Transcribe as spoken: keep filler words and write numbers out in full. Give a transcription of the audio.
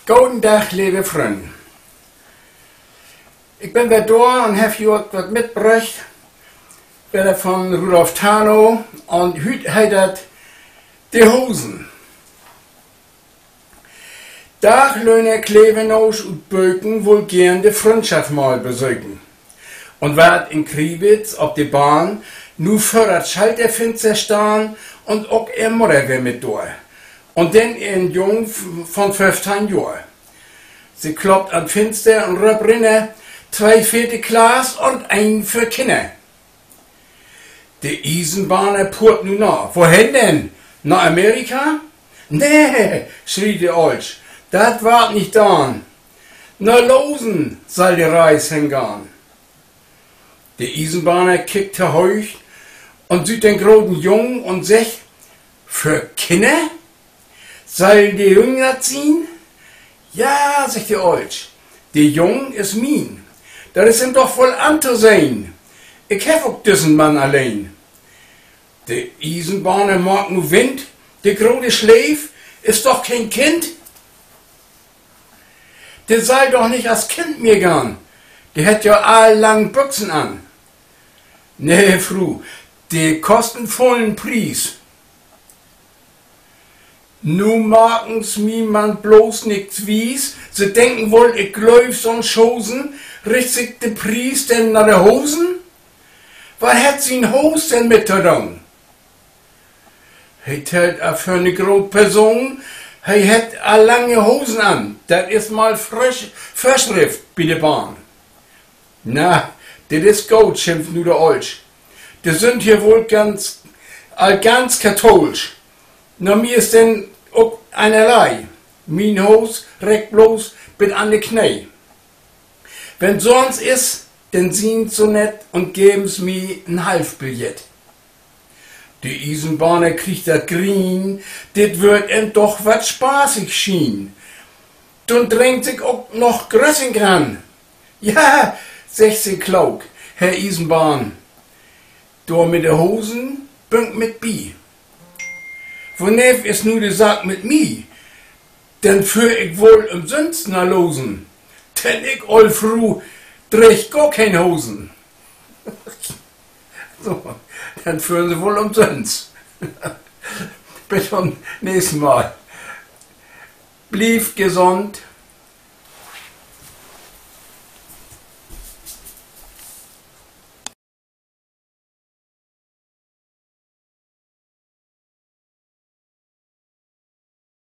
Goden Dag, leve Frünn. Ik bün weer dor un heff jo wat mitbröcht. Wedder von Rudolf Tarnow. Un hüüt heet dat: De Hosen. Daglöhner Klevenaasch ut Böken wull geern de Fründschaft mal besöken un warrt in Crivitz op de Bahn nu vör dat Schalterfinster stahn un ok ehr Mudder weer mit dor. Un denn ehren Jung von föffteihn Johr. Se kloppt an Finster un röppt rinner: Twee veerte Klass un een för Kinner. De Iesenbahner purrt nu na: Wohen denn? Na Amerika? Nee, schriet de Olsch, dat warrt nich dahn. Na Losen sall de Reis hengahn. De Iesenbahner kickt tohööch un süht den groten Jung un seggt: För Kinner? Sall de Jung dat sien? Ja, seggt de Olsch, de Jung is mien. Dat is em doch woll antosehn. Ik heff ok düssen Mann alleen. De Iesenbahner maakt nu Wind: De grote Sleev is doch keen Kind. De sall doch nich as Kind mitgahn. De hett ja all lang Büxen an. Nee, Fru, de kost en vullen Pries. Nu maken S' mi man bloots nix wies. Se denken woll, ik glööv so'n Schosen. Richt sik de Pries denn na de Hosen? Wat hett sien Hoos denn mit to doon? He tellt af för 'ne groot Person. He hett al lange Hosen an. Dat is mal Vörschrift bi de Bahn. Na, dit is goot, schimpt nu de Olsch. De sünd hier woll al ganz kathoolsch. Na, mi is denn ok einerlei. Mien Hoos reckt bloots bit an de Knee. Wenn so'ns is, denn sien S' so nett un geven S' mi en Halfbillett. De Iesenbahner kriggt dat Grien, dit wöör em doch wat spaßig schien. Denn drängt sik ok noch Grössing ran. Ja, seggt se klook, Herr Iesenbahn, dor mit de Hosen bün ik mit bi. Woneev is nu de Saak mit mi? Denn föhr ik woll ümsünst na Losen. Denn ik, oll Fru, dreeg gor keen Hosen. So, denn föhren Se woll ümsünst. Bit to'n nächsten Mal. Blievt gesund.